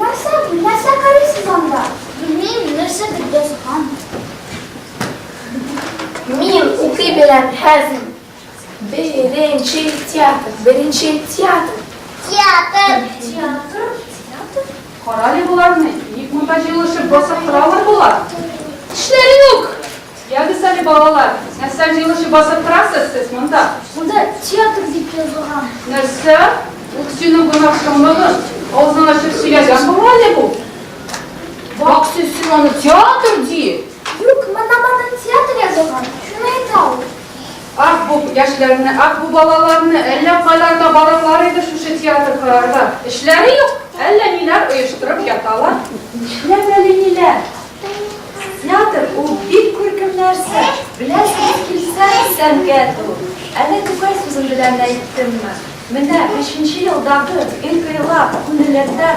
Нәрсә бу? Нәрсә карыйсыз анда? Белмим, нәрсәдер язган. Мин укый беләм хәзер. Беренче театр, беренче театр. Театр. Театр? Театр? Карале боларны, ник монда җыелышып басып торалар болар? Эшләре юк. Ягез әле, балалар, нәрсә җыелышып басып торасыз сез монда? Монда театр дип язылган. Нәрсә? Ух, синең гөнаһ шомлыгың! Авызын ачып сөйләгән була әле бу. Бак сез син аны театр ди. Юк, монда монда театр язылган. Шуны әйтә ул. Ах, бу яшьләрне, ах, бу балаларны, әллә кайларда барырлар иде шушы театр карарга. Эшләре юк, әллә ниләр оештырып яталар. Нишләп әле ниләр? Театр ул бик күркәм нәрсә. Беләсегез килсә, сәнгать ул. Әллә Тукай сүзен белән әйттемме? Менә өченче елдагы инкыйлаб күңелләрдә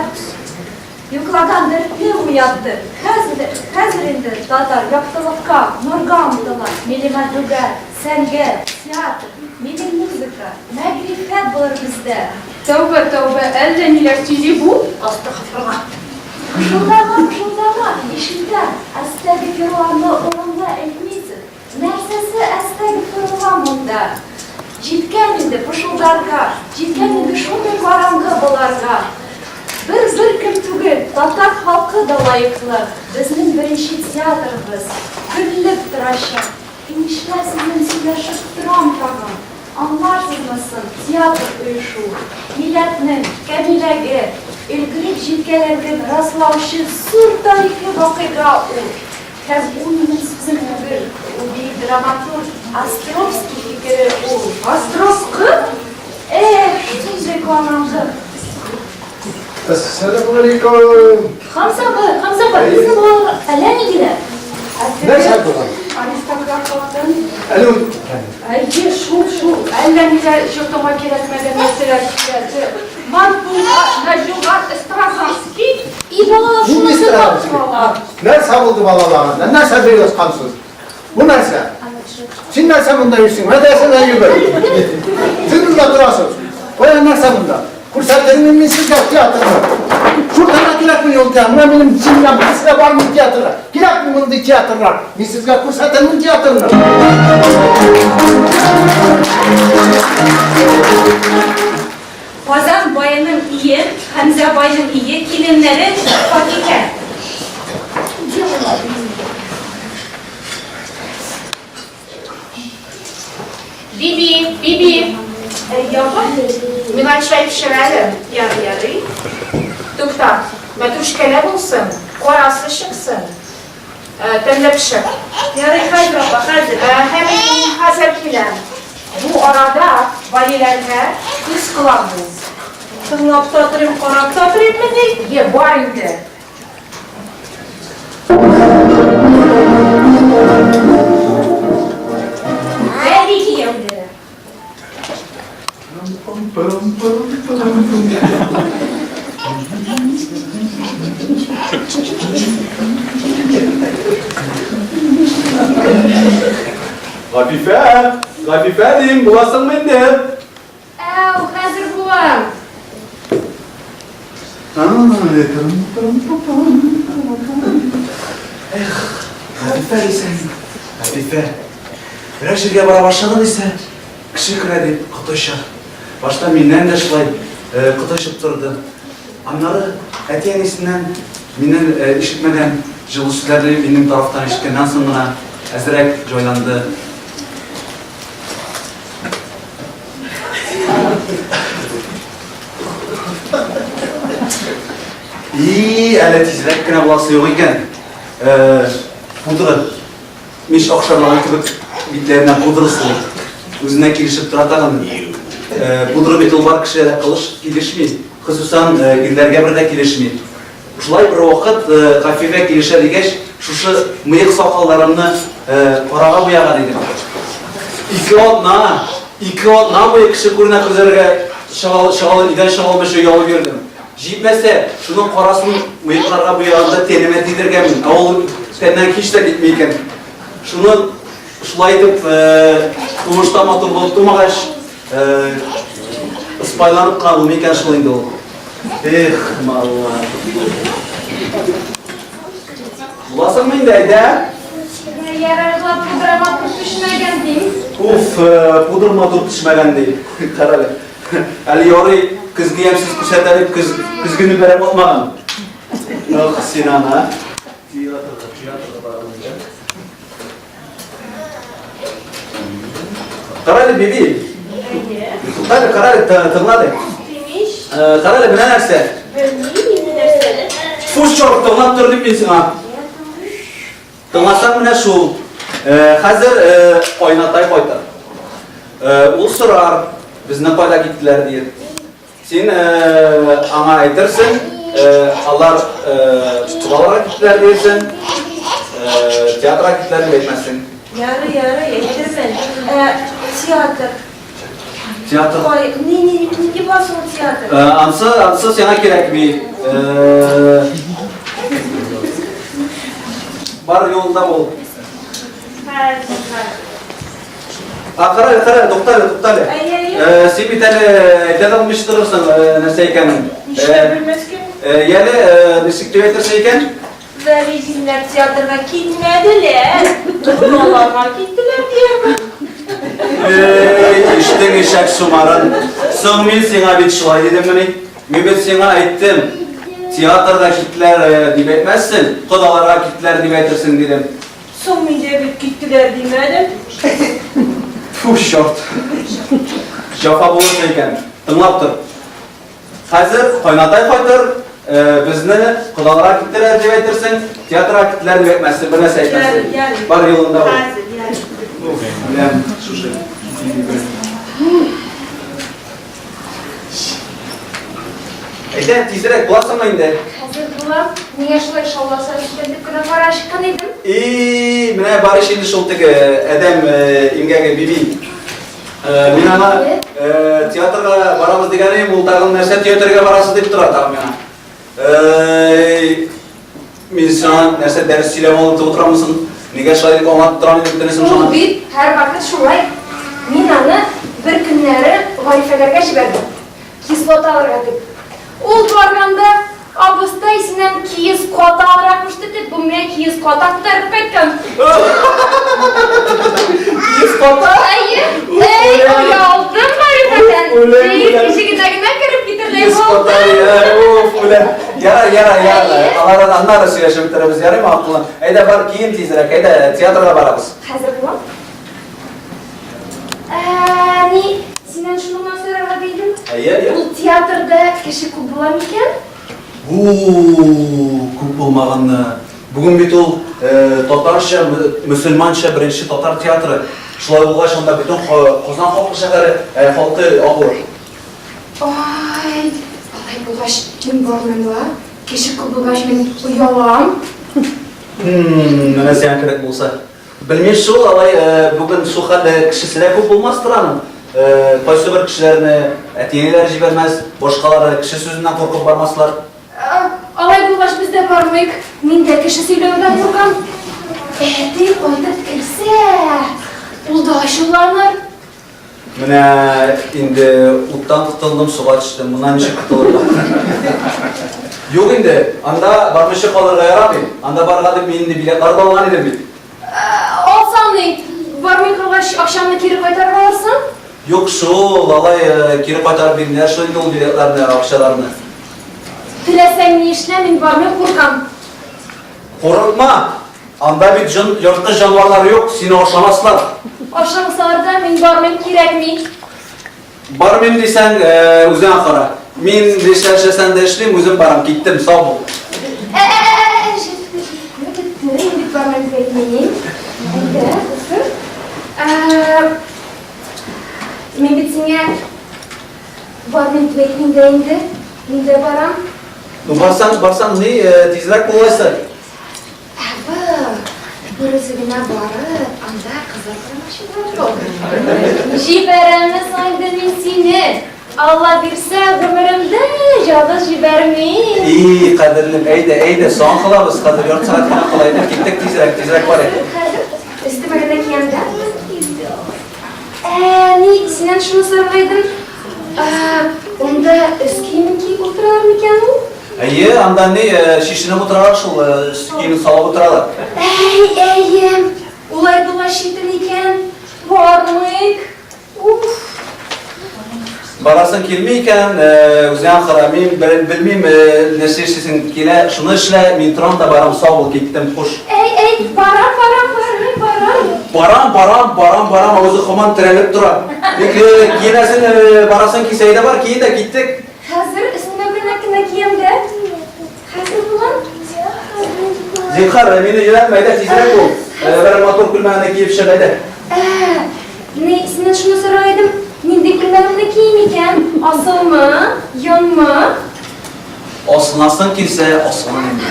йоклаган дәртне уятты. Хәзер, хәзер инде татар яктылыкка, нурга омтыла. Милли мәдругать, сәнгать, театр, милли музыка, мәгърифәт булыр бездә. Тәүбә, тәүбә, әллә ниләр сөйли бу? Астагфирулла. Пышылдама, пышылдама, ишетәм, әстәгефирулланы урынлы әйтмисез. Нәрсәсе әстәгефирулла монда? Җиткән инде пышылдарга, җиткән инде шундый караңгы боларга. Бер беркем түгел, татар халкы да лаеклы, безнең беренче театрыбыз гөллеп торачак. И нишләп сезнең сөйләшеп торам тагын? Аңларсызмы соң, театр оешу, милләтнең камиллеге, өлгереп җиткәнлеген раслаучы зур тарихи вакыйга ул. Һәм ул минем сүзем түгел, ул бөек драматург Островский фикере ул. Островскы? Эх, шундый караңгы. Әссәламегаләйкүм. Хамза абый, Хамза абый, безнең балалар әллә ни диләр. Нәрсә булган? Аристократ хатын. Әле үткән. Әйе, шул, шул. Әллә ниләр чортыма кирәкмәгән нәрсәләр сөйләде. Матбугат, Нәҗугат, Эстразанский. И балалар Нинди шуны сорап Эстразанский? торалар. Нәрсә булды балаларга? Нәрсә бер язгансыз? Бу нәрсә? Син нәрсә монда йөрсең? Мәдрәсәдә йөгер. Син монда торасың. Кая нәрсә монда? Күрсәтермен мин сезгә театрны. Шул гына кирәкми ул театр. Менә минем семьям сезгә бармый театрга. Кирәкми мондый театрлар. Мин сезгә күрсәтермен театрны. Казан баеның ие, Хәмзә байның ие, киленнәре Факиһә. Биби, Биби. Ягы, миңа чәй пешер әле. Ярый, ярый. Тукта, мәтрүшкәле булсын, карасы чыксын. Тәмләп пешер. Ярый, хәзер, апа, хәзер. Һәм мин хәзер киләм. Бу арада Валиләргә күз колак бул. Тыңлап та торыйм, карап та торыйммыни? Е, бар инде. Вәли кияүләре. Гафифә, Гафифә дим, буласыңмы инде? Әү, хәзер булам. Эх, Гафифә дисәң, Гафифә. Берәр җиргә бара башладың исә, Кеше керә дип коты оча. Башта миннән дә шулай коты очып торды. Аннары әти-әнисеннән миннән ишетмәгән. Җылы сүзләрне минем тарафтан ишеткәннән соң гына әзрәк җайланды. И, әле тизрәк кенә буласы юк икән. Э, пудра мич акшарлаган кебек битләренә пудра сылый. Үзенә килешеп тора тагын. Э, пудра бит ул бар кешегә дә кылыш килешми. Хосусан э, ирләргә бер дә килешми. Шулай бервакыт Гафифә килешә дигәч, шушы мыек сакалларымны карага буяган идем. Ике атна, ике атна буе кеше күренә күзәргә чыга, чыга, өйдән чыга алмыйча оялып йөрдем. Җитмәсә, шуның карасын мыекларга буяганда тәнемә тидергәнмен, ә ул тәннән һич тә китми икән. Шуны шулай итеп, тумышта матур булып тумагач, Ыспайланып кына булмый икән шул инде ул. Эх, маллар. Буласыңмы инде, әйдә? Ярар ла, пудра матур төшмәгән дим. Уф, пудра матур төшмәгән ди. Карале. Әле ярый көзге ямьсез күрсәтә дип көз, көзгене бәреп атмаган. Ох, син ана. Театрга, театрга барам инде. Карале, Биби. Туктале, карале, тыңлале. Тимиш. Карале, менә нәрсә. Белмим инде нәрсәне. Фу, черт, тыңлап тор дип мин сиңа. Тыңласаң менә шул. Хәзер кайнатай кайтыр. Ул сорар, безне кайда киттеләр диеп. Син аңа әйтерсең, алар балаларга киттеләр диерсең, театрга киттеләр дип әйтмәссең. Ярый, ярый, әйтермен. Ә, театр. Театр. Ой, ни, ни, нинди була соң театр? Ансы, ансы сиңа кирәкми. Бар юлында бул. Хәзер, хәзер. А, кара, кара, туктале, туктале. Әйе, Син бит әле әйтә дә алмыйча торырсың, нәрсә икәнен. Нишләп белмәскә? Яле, ничек дип әйтерсең икән? Вәлидиннәр театрга китмәделәр. Балаларга киттеләр диярмен. Эй, иштең ишәк сумарын. Соң мин сиңа бит шулай дидеммени? Мин бит сиңа әйттем. Театрга киттеләр дип әйтмәссең, кодаларга киттеләр дип әйтерсең дидем. Соң мин дә бит киттеләр димәдем. Фу, черт. Җафа булырсың икән. Тыңлап тор. Хәзер кайнатай кайтыр, безне кодаларга киттеләр дип әйтерсең, театрга киттеләр дип әйтмәссең, бер нәрсә әйтмәссең. Бар юлында бул. Хәзер, ярый. Уф, беләм, шушы. Әйдә, тизрәк буласыңмы инде? Хәзер булам. Нигә шулай шауласа икән дип кенә кара чыккан идем. И, менә бар ич инде шул теге адәм имгәге Биби. Мин аңа театрга барабыз дигән идем, ул тагын нәрсә театрга барасыз дип тора тагын миңа. Мин сиңа нәрсә дәрес сөйләп алып утырамысың? Нигә шулай дип аңлатып торам инде бөтенесен Ул шуңа? бит һәрвакыт шулай. Мин аны бер көннәре Гарифәләргә җибәрдем. Кислота алырга дип. Ул барганда абыстай синнән киез ката алырга кушты дип, бу менә киез ката күтәреп кайткан. Киез ката? Әйе. Әй, оялдым Гарифәдән. Үләм, Җир үләм. тишегенә генә кереп китердәй Киез ката, булды. я, уф, үләм. Ярар, ярар, ярар. Алардан аннары сөйләшеп бетерәбез, ярыймы, акыллым? Әйдә, бар, киен тизрәк, әйдә, театрга барабыз. Хәзер булам. Ә, ни, синнән шуны гына сорарга дидем. Әйе, әйе. Ул театрда кеше күп була микән? У, күп булмаганны. Бүген бит ул татарча, мөселманча беренче татар театры. Шулай булгач, анда бөтен Казан халкы шәһәре халкы агылыр. Ай, алай булгач, мин бармыйм ла. Кеше күп булгач, мин оялам. Менә сиңа кирәк булса. Белмим шул, алай бүген шул хәтле кешесе дә күп булмастыр аның. Кайсы бер кешеләрне әти-әниләре җибәрмәс, башкалары кеше сүзеннән куркып бармаслар. Алай булгач, без дә бармыйк. Мин дә кеше сөйләүдән куркам. Әти кайтып керсә, ул да ачуланыр. Менә инде уттан котылдым, суга төштем. Моннан ничек котылырга? Юк инде, анда бармыйча калырга ярамый. Анда барырга дип мин инде билетлар да алган идем бит. Алсаң ни, бармый калгач, акчаңны кире кайтарып алырсың? Юк шул, алай кире кайтарып бирмиләр шул инде ул билетларны, акчаларны. Теләсәң ни эшлә, мин бармыйм, куркам. Курыкма! Анда бит җон, ерткыч җанварлар юк, сине ашамаслар. Ашамасалар да, мин бармыйм, кирәкми. Бармыйм дисәң, үзеңә кара. Мин нәрсә эшләсәм дә эшлим, үзем барам, киттем, сау бул. Ә-ә-ә-ә, җитте, җитте, бетте, мин бит бармыйм дип әйтмим. Әйдә, утыр. Мин бит сиңа бармыйм дип әйтмим дә инде. Мин дә барам. Ну, барсаң, барсаң, ни, тизрәк булайса. Ә был, бер үзе генә барып, анда кызлар карамакчы була шул. Җибәрәмме соң инде мин сине? Алла бирсә, гомеремдә ялгыз җибәрмим. И, кадерлем, әйдә, әйдә, соң кылабыз, хәзер ярты сәгать кенә кала, әйдә, киттек тизрәк, тизрәк барыйк. Хәзер өстемә генә киям дә. Ә, ни, синнән шуны сорарга идем. Ә, анда өс киемен киеп утыралар микән ул? Әйе, анда ни, чишенеп утыралар шул, өс киемен салып утыралар. Әй, әйе, улай булгач читен икән, бармыйк. Уф. Барасың килми икән, үзеңә кара, мин белмим, нәрсә эшлисең килә, шуны эшлә, мин торам да барам, сау бул, киттем, хуш. Әй, әй, барам, барам, барам, барам. Барам, барам, барам, барам, авызы һаман терәлеп тора. Ник, киенәсең, барасың килсә, әйдә бар, киен дә киттек. Хәзер өстемә күлмәк кенә киям дә. Хәзер булам. Зинһар, мине җибәрмә, әйдә, тизрәк бул. Бер матур күлмәгеңне киеп чык, әйдә. Ә, ни, синнән шуны сорар идем, нинди күлмәгемне киим икән? Асылмы, йонмы? Асылынасың килсә, асылын инде.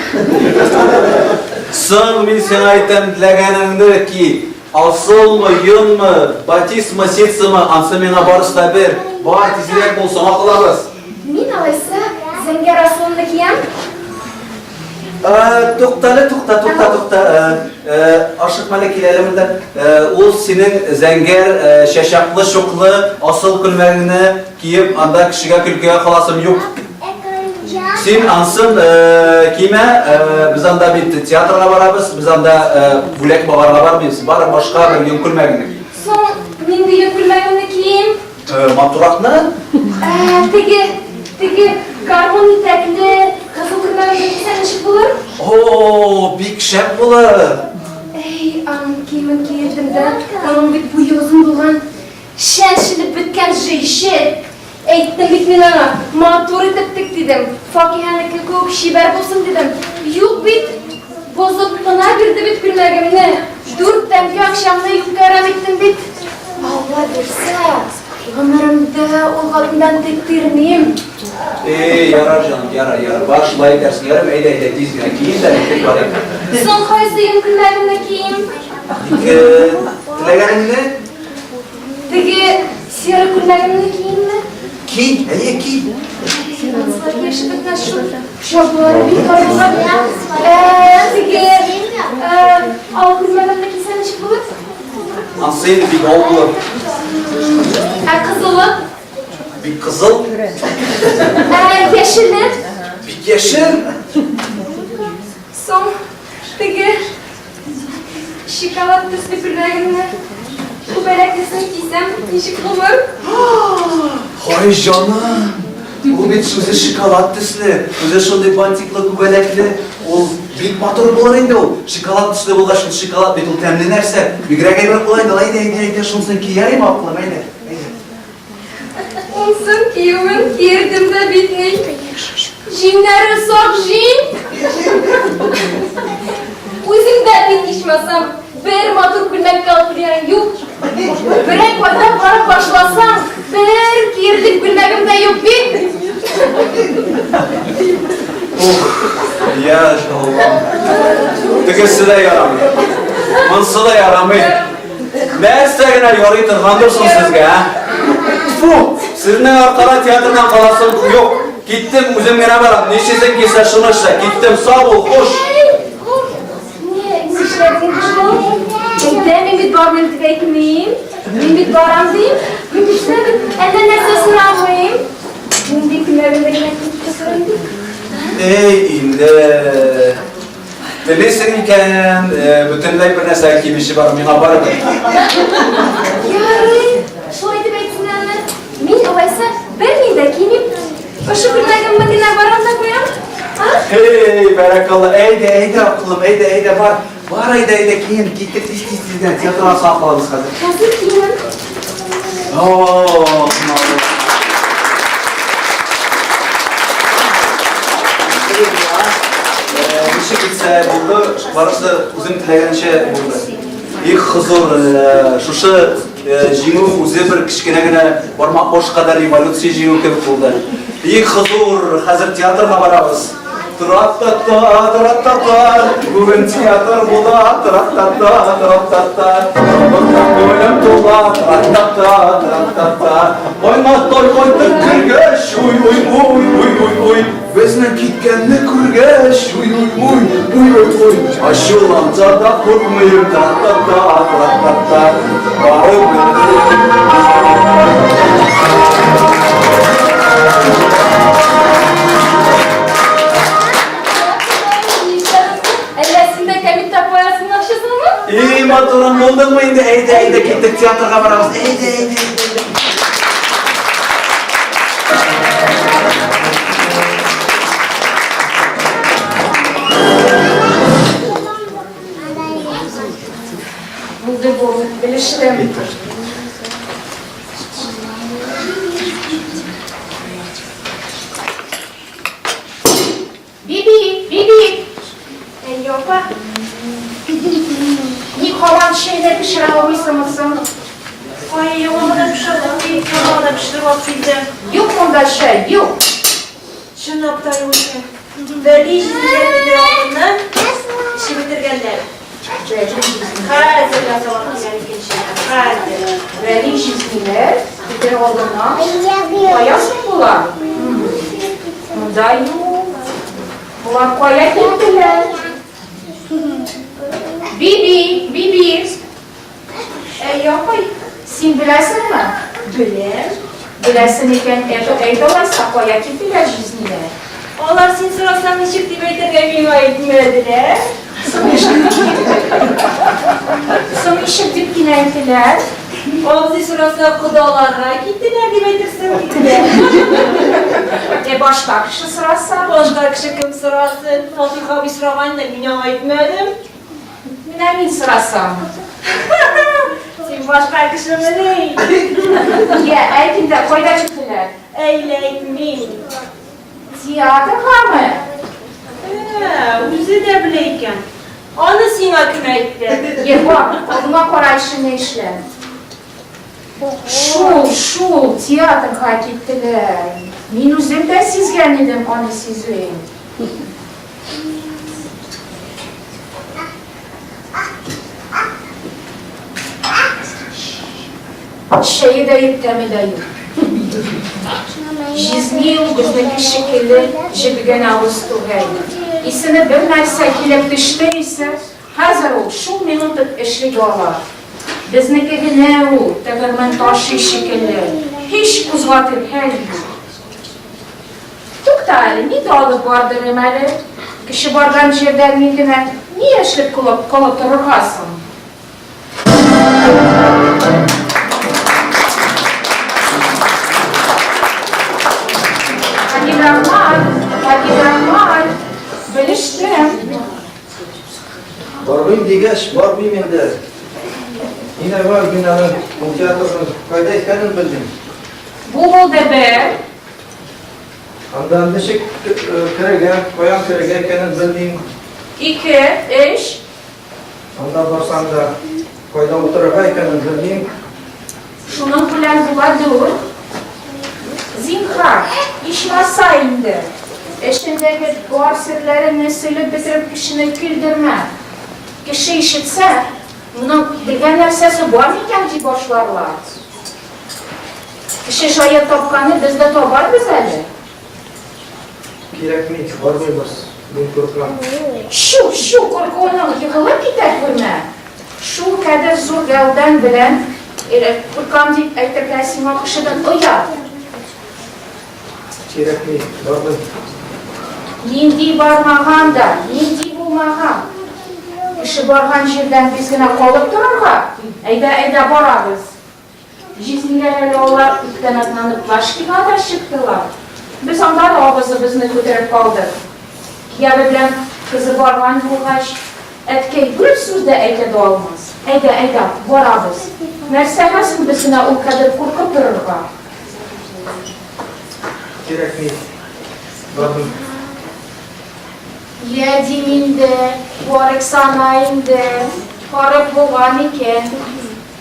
Соң, мин сиңа әйтәм, теләгәнеңне ки. Асылмы, йонмы, батистмы, ситсымы, ансы миңа барысы да бер. Бар, тизрәк бул, соңа калабыз. Мин алайса зәңгәр асылымны киям. Туктале, тукта, тукта, тукта. Ашыкма әле, кил әле монда. Ул синең зәңгәр чәчәкле-чуклы асыл күлмәгеңне киеп, анда кешегә көлкегә каласым юк. Син ансын кимә, без анда бит театрга барабыз, без анда бүләк багарга бармыйбыз. Бар башка бер йон күлмәгеңне ки. Соң, нинди йон күлмәгемне киим? Матуракны? Теге, теге гармун итәкле кызыл күлмәгемне кисәм ничек булыр? О, бик шәп булыр! Әй, аның киемен киердем дә, аның бит буе озын булган. Чәнчелеп беткән жейше! Әйттем бит мин аңа, матур итеп тек дидем, Факиһәнеке кеүек чибәр булсын дидем. Юк бит, бозып кына бирде бит күлмәгемне. Дүрт тәңкә акчамны юкка әрәм иттем бит. Алла бирсә, гомеремдә ул хатыннан тектермим. Эй, ярар, җаным, ярар, ярар. Бар, шулай итәрсең, ярым, әйдә, әйдә, тиз генә киен дә, китеп барыйк. Соң кайсы йон күлмәгемне киим? Тик, теләгәнеңне. Теге серый күлмәгемне киимме? Ки, әйе, ки. Финанслар килешеп бетмәс шул. Чабулары бик тар булган. Ә, теге ал күлмәгемне кисәм ничек булыр? Ансы инде бик ал булыр. Ә кызылы? Бик кызыл. Ә яшеле? Бик яшел. Соң, теге Шоколад төсле күлмәгемне күбәләклесен кисәм, ничек булыр? Һай, җаным! Ул бит үзе шоколад төсле, үзе шундый бантиклы, күбәләкле. Ул бик матур булыр инде ул. Шоколад төсле булгач, ул шоколад бит ул тәмле нәрсә. Бигрәк әйбәт була инде. Әйдә, әйдә, әйдә, шунысын киярим, акылым, әйдә, әйдә. Унсын киюен киердем дә бит ни. Җиңнәре сак җиң. Үзеңдә бит ичмасам бер матур күлмәк алып килгәнең юк. Берәр кайда барып башласаң, бер киярлек күлмәгем дә юк бит. Ух, я Аллам. Тегесе дә ярамый. Монсы да ярамый. Нәрсә генә ярый торгандыр соң сезгә, ә? Фу! Сезнең аркада театрдан каласым юк. Киттем, үзем генә барам. Нишлисең килсә, шуны эшлә. Киттем, сау бул, хуш! Не, нишләдең шул? Әйдә, мин бит бармыйм дип әйтмим. Мин бит барам дим. Мин бит синнән әллә нәрсә сорамыйм. Нинди көннәрендә генә китте сорыйм бит. Эй, инде. Телисең икән, бөтенләй бер нәрсә кимиче бар, миңа барыбер. Ярый, шулай дип әйтсен әле. Мин алайса берни дә кимим. Шушы күлмәгемне генә барам да куям. А? Эй, бәрәкалла, әйдә, әйдә, акыллым, әйдә, әйдә, бар. Бар, әйдә, әйдә, киен, киттек, тиз, тиз, тиз генә, театрга соңга калабыз хәзер. Хәзер киенәм. О, молодец. Ничек итсә булды, барысы үзем теләгәнчә булды. Бик хозур, шушы җиңү үзе бер кечкенә генә бармак баш кадәр революция җиңү кебек булды. Бик хозур, хәзер театрга барабыз. Тра-та-та, тра-та-та, бүген театр була, тра-та-та, тра-та-та, Монда күңелем тула, тра-та-та, тра-та-та. Кайнаттай кайтып кергәч, уй-уй, уй, уй-уй, уй, безнең киткәнне күргәч, уй-уй, уй, уй-уй, уй, ачуланса да куркмыйм, тра-та-та, тра-та-та, барып Әллә син дә кәмит тапмаясың акчасыңмы? Эй, матурым, булдыңмы инде? Әйдә, әйдә, киттек театрга барабыз. Әйдә, әйдә, әйдә. Булды бу, белештем. Биби, Биби! Әйе, апа. Ник һаман чәйне пешерә алмыйсыңмы соң? Ай, яңа гына пешердем бит, яңа гына пешереп алып килдем. Юк монда чәй, юк. Чынлап та юк икән. Вәли җизниләр бетерә алдыннан эчеп бетергәннәр. Хәзер ясап алып киләм икенчене. Хәзер. Вәли җизниләр бетерә алдыннан. Кая соң болар? Монда юк. Болар кая киттеләр? Биби, Биби. Әй, апай, син беләсеңме? Беләм. Беләсең икән, әйт, әйт алайса, кая киттеләр җизниләр? Алар син сорасаң ничек дип әйтергә миңа әйтмәделәр. Соң Соң ничек дип кенә әйттеләр? Абзый сораса, кодаларга киттеләр дип әйтерсең киттеләр. Ә башка кеше сораса? Башка кеше кем сорасын? Фатих абый сораган иде, мин аңа әйтмәдем. Менә мин сорасам. Син башка кешемени? Йә, әйт инде, кайда киттеләр? Әйлә әйтмим. Театргамы? Ә, үзе дә белә икән. Аны сиңа кем әйтте? Йә, бар, алдыңа кара, эшеңне эшлә. Шул, шул, театрга киттеләр. Мин үзем дә сизгән идем аны сизүен. Чәе дә юк, тәме дә юк. Җизни ул безнеке шикелле җебегән авыз түгел. Исенә бер нәрсә килеп төште исә, хәзер ул шул минут ук эшли ала. Безнеке генә ул тегермән ташы шикелле, һич кузгатыр хәл юк. Тукта әле, ни дә алып бардырыйм әле? Кеше барган җирдә мин генә ни эшләп калып калып торырга соң? Хәбибрахман, Хәбибрахман, белештем. Бармыйм дигәч, бармыйм инде. Мин әүвәл мин аның ул театрның кайда икәнен белмим. Бу булды бер. Анда ничек керергә, каян керергә икәнен белмим. Ике, өч. Анда барсам да, кайда утырырга икәнен белмим. Шуның белән була дүрт. Зинһар, ичмаса инде. Эчендәге бар серләреңне сөйләп бетереп кешене көлдермә. Кеше ишетсә, моның белгән нәрсәсе бар микән дип башларлар. Кеше җае тапканны без дә табарбыз әле. Кирәкми, бармыйбыз. Мин куркам. Чү, чү, куркуының егылып китә күрмә. Шул кадәр зур гәүдәң белән куркам дип әйтергә сиңа кешедән оят. Кирәкми, бармыйм. Нинди бармаган да, нинди булмаган. Кеше барган җирдән без генә калып торырга? Әйдә, әйдә, барабыз. Җизниләр әле алар үткән атнаны Плашкига да чыктылар. Без анда да авызыбызны күтәреп калдык. Кияве белән кызы барган булгач, әткәй бер сүз дә әйтә дә алмас. Әйдә, әйдә, барабыз. Нәрсәгә соң безгә ул кадәр куркып торырга? Кирәкми. Бардым. Йә, дим инде, барыйк сана инде. Барып булган икән.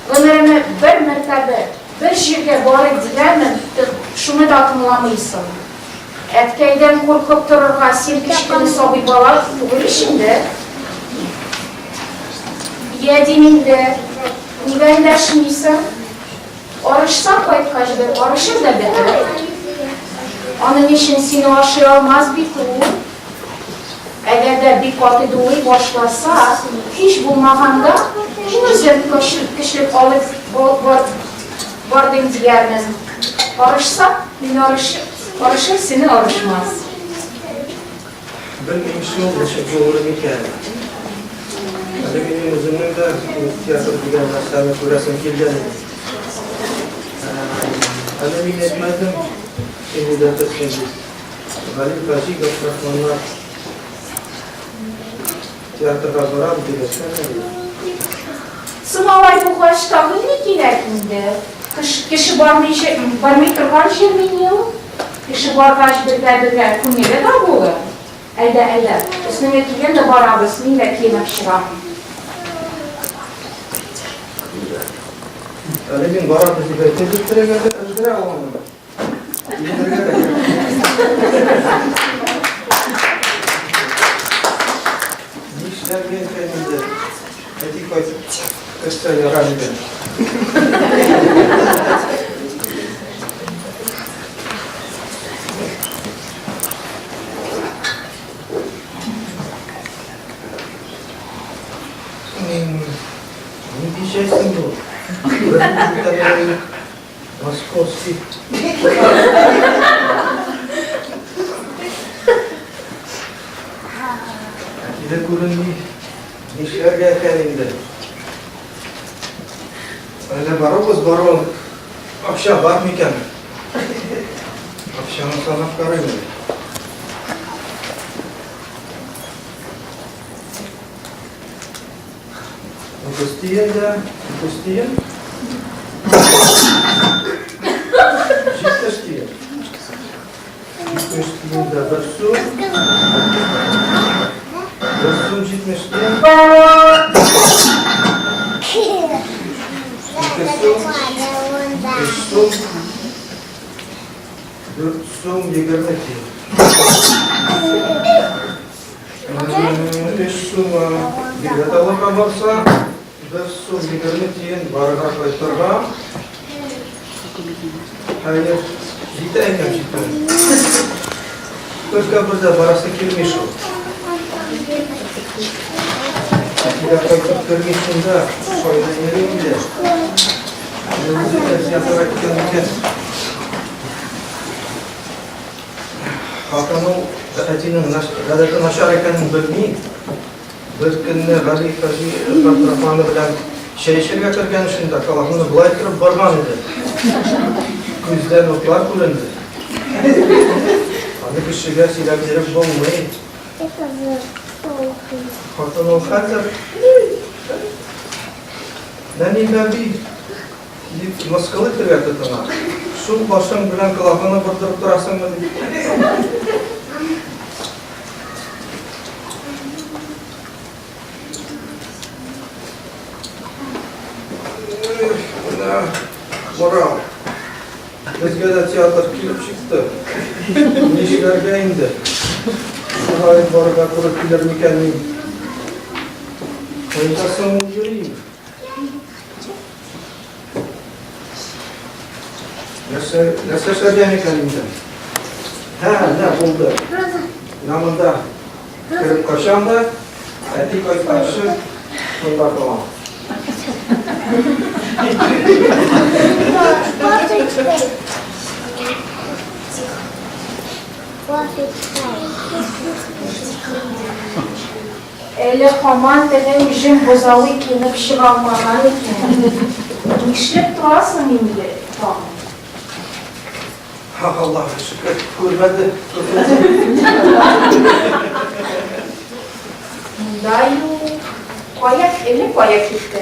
Гомеремә бер мәртәбә бер җиргә барыйк дигәнмен, шуны да тыңламыйсың. Әткәйдән куркып торырга син кечкенә сабый бала түгел ич инде. Йә, дим инде, нигә эндәшмисең? Арышса кайткач бер арышыр да бетер. Аның өчен сине ашый алмас бит ул. Әгәр дә бик каты дулый башласа, һич булмаганда, мин үзем көчләп алып бардым диярмен. Арышса, мин арышыр, сине арышмас. Белмим шул, ничек булыр микән. Әле минем үземнең дә театр дигән нәрсәне күрәсем килгән иде. Әле мин әйтмәдем, син өйрәтерсең дип. Гали Хаҗи Габдрахманнар театрга барам дип әйткән иде. Соң алай булгач тагын ни кирәк инде? Кеше бармый торган җирмени ул? Кеше баргач бергә-бергә күңеле дә булыр. Әйдә, әйдә, өстеңә киен дә барабыз, мин дә киенеп чыгам. Әле мин барабыз дип әйтеп бетерергә дә өлгерә алмадым. Киенергә дә кирәк. Нишләргә икән инде? Әти кайтып керсә ярар иде. Нинди чәй соң бу? Московский. Әти дә күренми. Нишләргә икән инде? Әллә барабыз, баруын. Акча бар микән? Акчаны санап карыйм әле. 30 тиен дә, 30 тиен. 70 тиен. 70 тиен дә бер сум. Бер сум 70 тиен. 2 сум. 3 сум. 4 сум 20 тиен. 3 сум билет алырга барса, 1 сум 20 тиен барырга кайтырга. Хәер, җитә икән җитә. Только бер дә барасы килми шул. Әтигә кайтып кермисең дә, кайда йөри инде. Үзе дә театрга киткән икән. Хатыны әтинең гадәте начар икәнен белми. Бер көнне Гали Хаҗи Габдрахманы белән чәй эчәргә кергән шунда колоконы болай торып барган иде. Күздән утлар күренде. Аны кешегә сөйләп биреп булмый. Хатын ул хәзер Нәни бәби дип мыскыл итәргә тотына. Шул башың белән колоконы бордырып торасыңмы дип. Менә барам. Безгә дә театр килеп чыкты. Нишләргә инде? Шулай барырга туры килер микән мин? Кайда соң ул йөри? Нәрсә, нәрсә эшләргә микән инде? Һә, менә булды. Менә монда кереп качам да, әти кайтканчы шунда калам. Әле һаман теге үҗем бозауи килеп чыга алмаган икән. Нишләп торасың инде тагын? Ах, Аллага шөкер, күрмәде. Әле кая китте?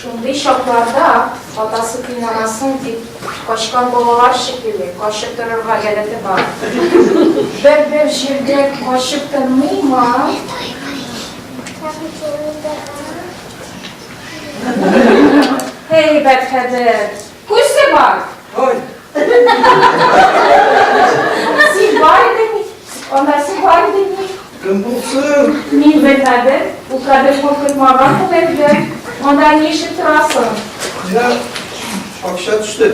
Шундый чакларда атасы кыйнамасын дип качкан балалар шикелле качып торырга гадәте бар. Бер-бер җирдә качып тормыймы? Һәйбәт хәзер. Күсе бар. Ой. Син бар идең, анда син бар идең. Кем булсын? Мин белмәдем, ул кадәр куркытмаган булыр иде. Анда ни эшләп торасың? Менә акча төште.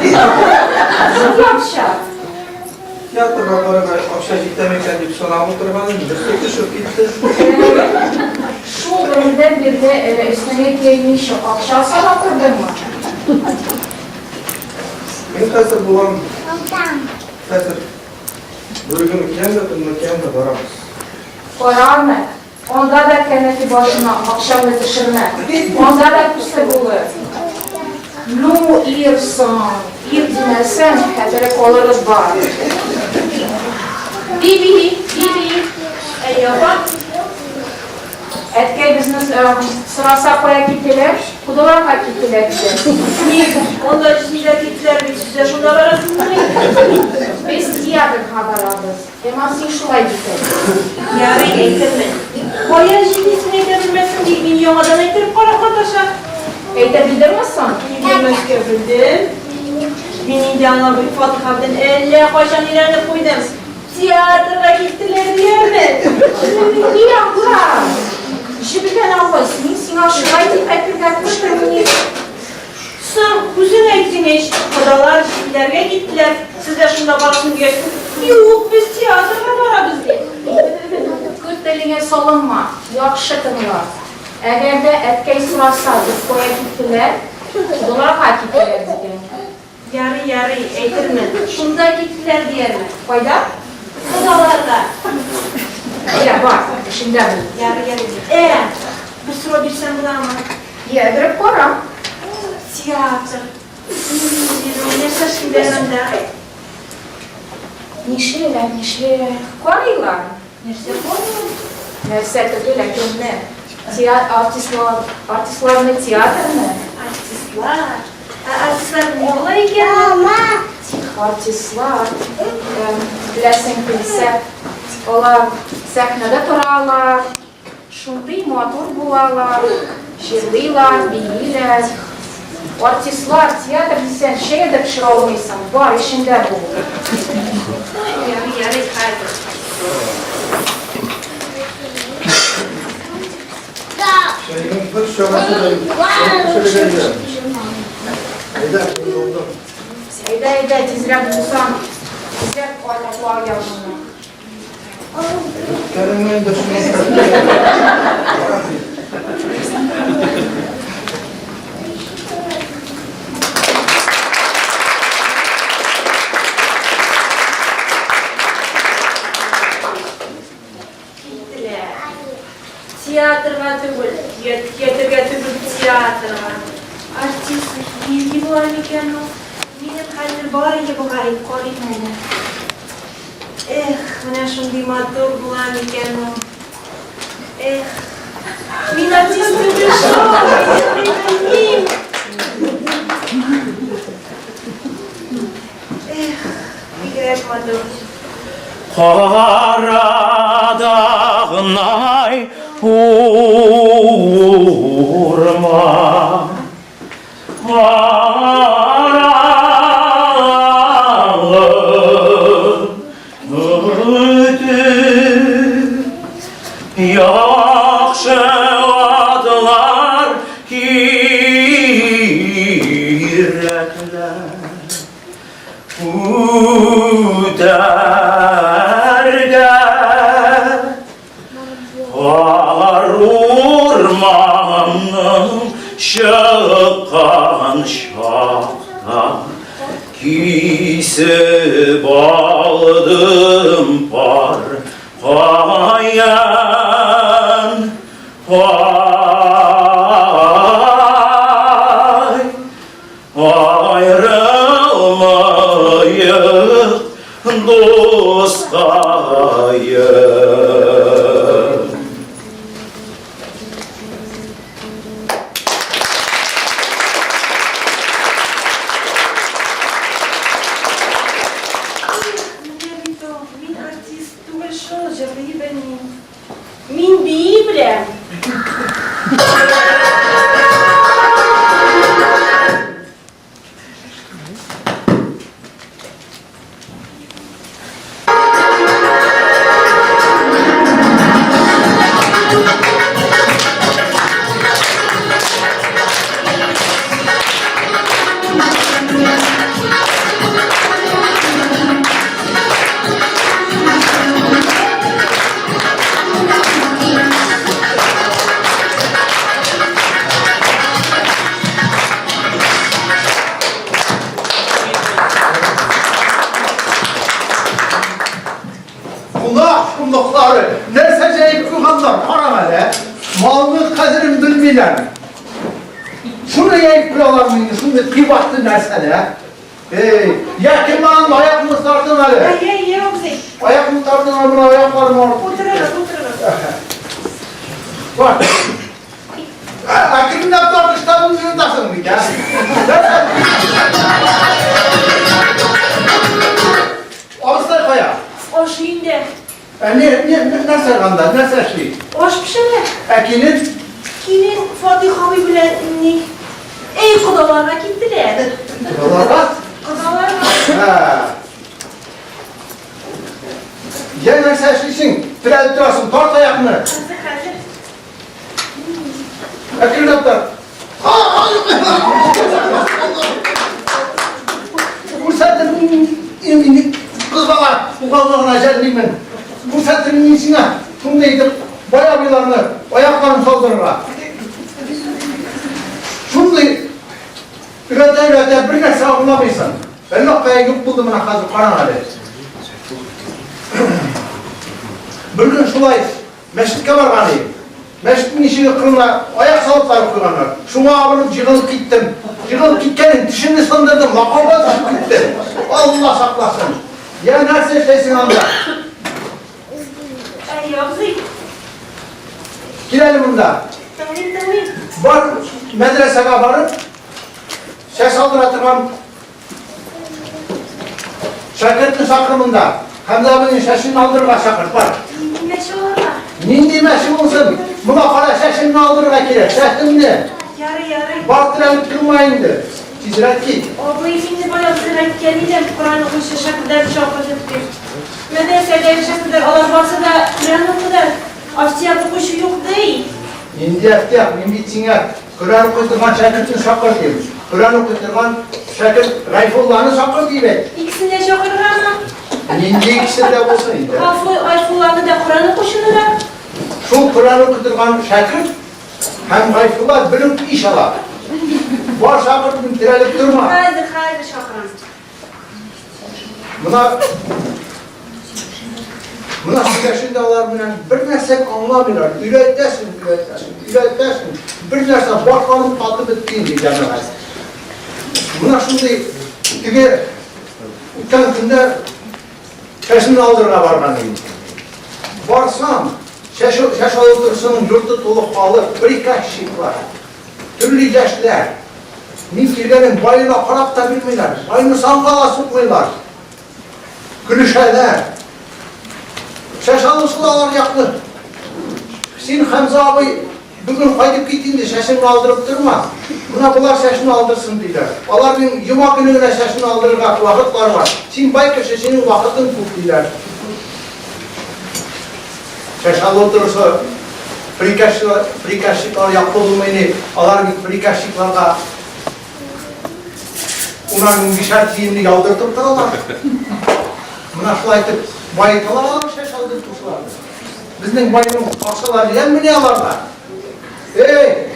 Нинди акча? Театрга барырга акча җитә микән дип санап утырган идем, берсе төшеп китте. Шул көннән бирле әле өстеңә килмичә акча санап тордыңмы? Мин хәзер булам. Хәзер бүреген киям дә, тунны киям дә барабыз. Карамы, анда да кәнәфи башына акчаңны төшермә. Анда да күсе булыр. Ну, ир соң, ир димәсәң, хәтере калыры бар. Биби, биби. Әйе, апа. Әткәй безне сораса кая киттеләр? Кодаларга киттеләр диде. Ник, анда җизниләр киттеләр бит, сез дә шунда барасызмыни? Без театрга барабыз. Әмма син шулай дип әйт. Ярый, әйтермен. Кая җизнисен әйтә белмәсен ди, мин яңадан әйттереп карап маташа. Әйтә белдеңме соң? Ник белмәскә, белдем. Мин инде аңа бу фатиха белән әллә кайчан өйрәнеп куйдым. Театрга киттеләр диярмен. И апа! Җебегән авыз, мин сиңа шулай дип әйтергә куштыммыни? Соң, үзең әйттең ич, кодалар җизниләргә киттеләр, сез дә шунда барасың дигәч, юк, без театрга барабыз, ди. Күт телеңә салынма, яхшы тыңла. Әгәр дә әткәй сораса, без кая киттеләр? Кодаларга киттеләр, диген. Ярый, ярый, әйтермен. Шунда киттеләр диярмен. Кайда? Кодаларга. Әйдә, бар, эшеңдә бул. Ярый, ярый. Ә, бер сорау бирсәм буламы? Йә, биреп кара. Театр. Нәрсә эшлиләр анда? Нишлиләр, нишлиләр? Карыйлар. Нәрсә карыйлар? Нәрсә түгел, ә кемне? Артистлар, артистларны, театрны. Артистлар. Ә артистлар ни була икән? Артистлар, беләсең килсә, алар сәхнәдә торалар, шундый матур булалар, җырлыйлар, бииләр. Артистлар, театр дисәң, чәй дә пешерә алмыйсың, бар, эшеңдә бул. Ярый, ярый, хәзер. Чәйнең бер чагасы да юк. Пешерергә иде. Әйдә, мин булдым. Әйдә, әйдә, тизрәк булсаң, тизрәк кайтакла янына. Үткәреңне инде шуның Киттеләр. Театрга түгел, театрга түгел, театрга. Артист нинди була микән ул? Минем хәзер бар иде бугай, карыйм әле. Эх, менә шундый матур була микән ул? Эх, мин артист түгел шул, мин белмим. Эх, бигрәк матур. Карадагнай урман Караңгы төн Яхшы атлар кирәкләр Үтәргә Алар урманның чыккан чакта Кисеп алдым пар каян. Ай, Аерылмаек, дускаем. шул, җырлый белмим. Мин бии беләм. Кунак шумлыклары нәрсә җәеп куйганнар, карам әле. Малның кадерен белмиләр. Шуны җәеп куялармы инде, шундый кыйбатлы нәрсәне, ә? Эй, я кем аның аякны тартың әле? Әйе, әйе, абзый. Аякны тартың әле, менә аякларым авырып. Утырыгыз, утырыгыз. Бар. Әкренләп тартыштан йотасың бит, ә? Абыстай кая? Аш өендә. Ә не, не, нәрсә анда, нәрсә эшли? Аш пешерә. Ә килен? Килен Фатих абый белән ни? Эй, кодаларга киттеләр. Кодаларга? Кодаларга. Ә. Я нәрсә эшлисең? Терәлеп торасың, тарт аякны. Хәзер, хәзер. Әкренләп тарт. Күрсәтер мин кыз бала угаллыгына жәллимен. Күрсәтер мин сиңа шундый итеп бай абыйларны аякларын салдырырга. Шундый өйрәтә-өйрәтә бер нәрсә аңламыйсың. Әллә кая юк булды менә хәзер караң әле. Бер көн шулай Мәчеткә барган идем. Мәчетнең ишеге кырына аяк салып барып куйганнар. Шуңа абынып җыгылып киттем. Җыгылып киткәнем, тешемне сындырдым, лакауга төшеп киттем. Алла сакласын. Я нәрсә эшләйсең анда? Әй, абзый. Кил әле монда. Тыңлыйм, тыңлыйм. Бар, мәдрәсәгә барып, чәч алдыра торган Шәкертне чакыр монда. Хәмзә абыйның чәчен алдырырга чакыр, бар. Нинди мәче аларга? Нинди мәче булсын? Моңа кара чәчеңне алдырырга кирәк, чәчеңне. Ярый, ярый. Бар терәлеп торма инде. Тизрәк кит. Абый, мин бая үзем әйткән идем, Коръән укучы шәкертләрне чакырдык дип. Мәдрәсәдәге шәкертләр, алар барсы да Коръән укыды. Әфтияк укучы юк ди. Нинди әфтияк? Мин бит сиңа Коръән укый торган шәкертне чакыр дим. Коръән укый торган шәкерт Гайфулланы чакыр дип әйт. Икесен дә чакырыргамы? Нинди икесе дә булсын инде. Гафу, Гайфулланы да, Коръән укучыны да. Шул Коръән укый торган шәкерт һәм Гайфулла бер үк иш ала. Бар чакыртын терәлеп торма. Хәзер, хәзер чакырам. Мына Мына сөйләшүдә алар белән бер нәрсә аңламыйлар. Өйрәтәсең, өйрәтәсең, өйрәтәсең. Бер нәрсә башларым катып бетте инде җәмәгать. Мына шундый теге үткән көндә чәчен алдырырга барган идем. Барсам, чәч чәч алып йорты тулы халык, приказчиклар. Төрле яшьләр. Мин килгәнем баена карап та бирмиләр. Байны санга да сукмыйлар. Көлешәләр. Чәч алучылар алар яклы. Син, Хәмзә абый, бүген кайтып кит инде, чәчеңне алдырып торма. Менә болар чәчне алдырсын, диләр. Аларның йома көне генә чәчне алдырырга вакытлары бар. Син бай кеше, синең вакытың күп, диләр. Чәч алу торышы приказчиклар, приказчиклар яклы булмыйни, алар бит приказчикларга унар унбишәр тиенне яудыртып торалар. Менә шулай итеп баеталар алар чәч алдыртучыларны. Безнең байның акчалары җәлмени аларга. Эй!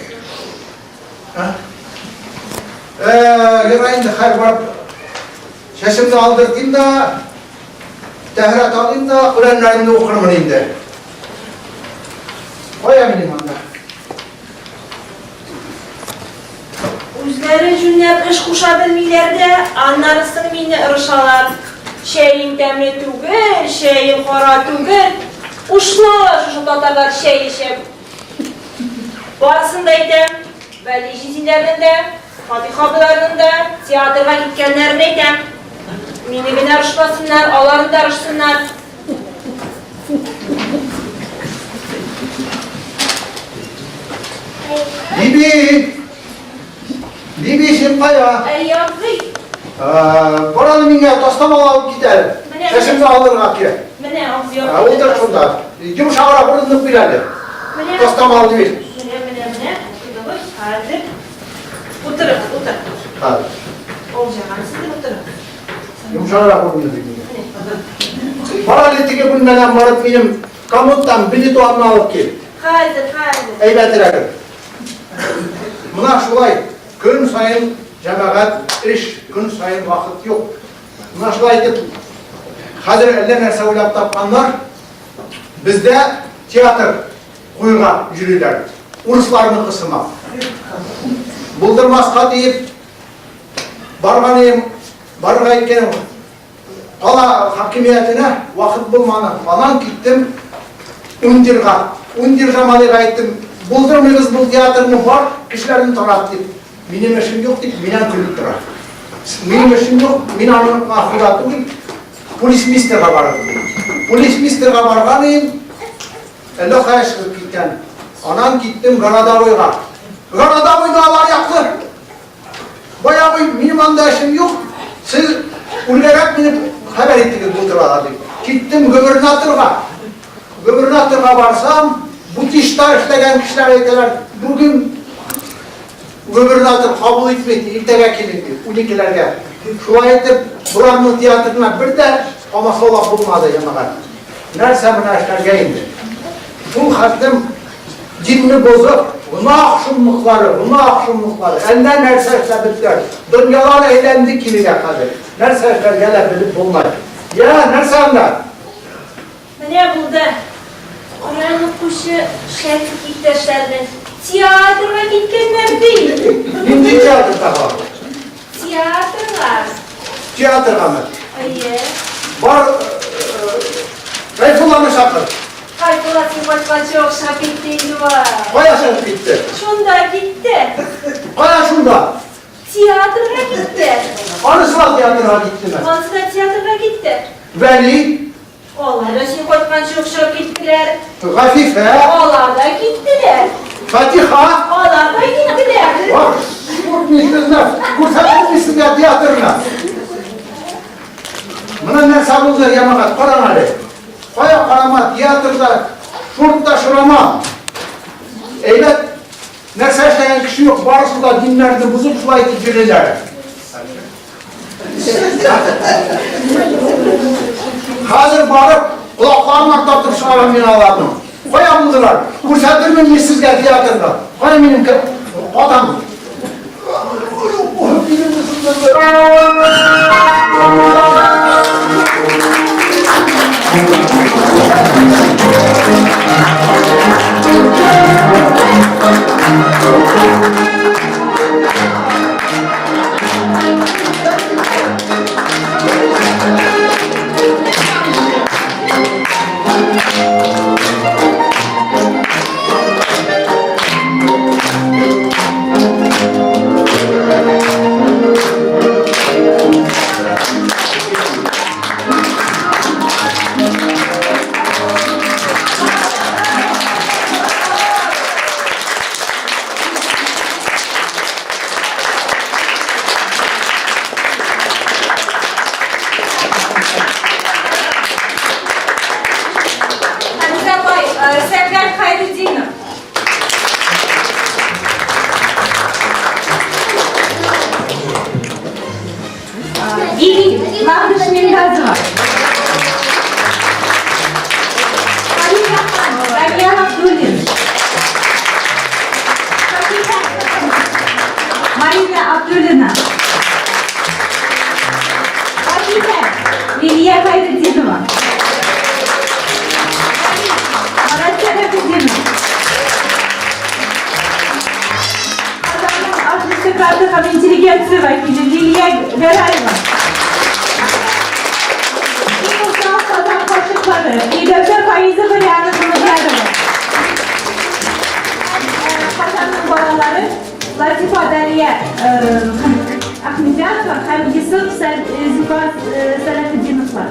Э, ярай инде хәл барып чәчемне алдыртыйм да, Тәһарәт алыйм да, Коръәннәремне укырмын инде. Кая минем анда? Үзләре җүнләп эш куша белмиләр дә, аннары соң мине ырышалар. Чәең тәмле түгел, чәең кара түгел. Ушлалар шушы татарлар чәй эчеп. Барысын да әйтәм, Вәли җизниләрнең дә, Фатих абыйларның да театрга киткәннәрен әйтәм. Мине генә ырышмасыннар, аларны да ырышсыннар. Биби! Биби, син кая? Әй, абзый. Бар әле миңа тастамал алып кит әле. Чәчемне алырга кирәк. Менә, абзый. Утыр шунда. Йомшаграк урындык бир әле. Тастамалны бир. Менә, менә, менә. Утырыгыз, хәзер. Утырыгыз, утыр. Хәзер. Олҗагансыз дип утырыгыз. Йомшаграк урындык бир миңа. Бар әле теге бүлмәдән барып минем комодтан бенитуамны алып кил. Хәзер, хәзер. Әйбәтрәген. Менә шулай көн саен җәмәгать эш, көн саен вакыт юк. Менә шулай итеп хәзер әллә нәрсә уйлап тапканнар. Бездә театр куйга йөриләр. Урысларныкы сымак. Булдырмаска диеп барган идем, барырга иткән Кала хакимиятенә вакыт булманы. Анан киттем Ундерга. Ундер Жамалыйга әйттем, булдырмыйбыз бу театрны, бар, кешеләрне тарат дип. Минем эшем юк дип, миннән көлеп тора. Минем эшем юк, мин аның ахырда түгел, полисмейстерга барырмын. Полисмейстерга барган идем, әллә кая чыгып киткән. Анан киттем городовойга. Городовойда алар яклы. Бай абый, минем анда эшем юк, сез үргәрәк мине хәбәр иттегез бу турада дип. Киттем губернаторга. Губернаторга барсам, бутишта эшләгән кешеләр әйтәләр, бүген губернатор кабул итми, иртәгә килин дип, уникеләргә. Шулай итеп, боларның театрына бер дә комачаулап булмады, җәмәгать. Нәрсә менә эшләргә инде? Шул хәтлем динне бозып, гөнаһ шомлыклары, гөнаһ шомлыклары, әллә нәрсә эшләп беттеләр. Дөньялар әйләнде кирегә хәзер. Нәрсә эшләргә дә белеп булмый. Я, нәрсә анда? Менә булды. Коръән укучы Шәфик иптәшләрне театрга киткәннәр ди. Нинди театр тагы? Театрга. Театргамы? Әйе. Бар, Гайфулланы чакыр. Гайфулла син кайтканчы охшап китте инде ва. Кая чыгып китте? Шунда китте. Кая шунда? Театрга китте. Анысы да театрга киттеме? Анысы да театрга китте. Вәли? Алар да син кайтканчы охшап киттеләр. Гафифә? Алар да киттеләр. Фатиха? Алар да киттеләр. Ах, күрмисезме? Күрсәтмисезме сезгә театрны? Менә нәрсә булды, җәмәгать, караң әле. Кая карама, театрда шурт та шырама. Әйбәт нәрсә эшләгән кеше юк, барысы да диннәрне бозып шулай итеп йөриләр. Хәзер барып, колакларына тартып чыгарам мин аларның. Кая булдылар? Күрсәтермен мин сезгә театрда. Кая минем атам? Хәмзә бай, Сәфәр Хәйретдинов. Биби, Ландыш Мингазова. Фарид Ахан, Дамьян Абдуллин. Фатиха, Марина Абдуллина. Фатиха, Лилия Хайретдинова. Марат Шәрәфетдинов. Казанның аристократы һәм интеллигенция вәкиле Лилия Гәрәева. Иң усал Казан карчыклары Миләүшә Фаизова, Лиана Мамедьярова. Казанның балалары Латифа Дария Ахмедьянова һәм Йосыф Зифа Сәләхетдиновлар.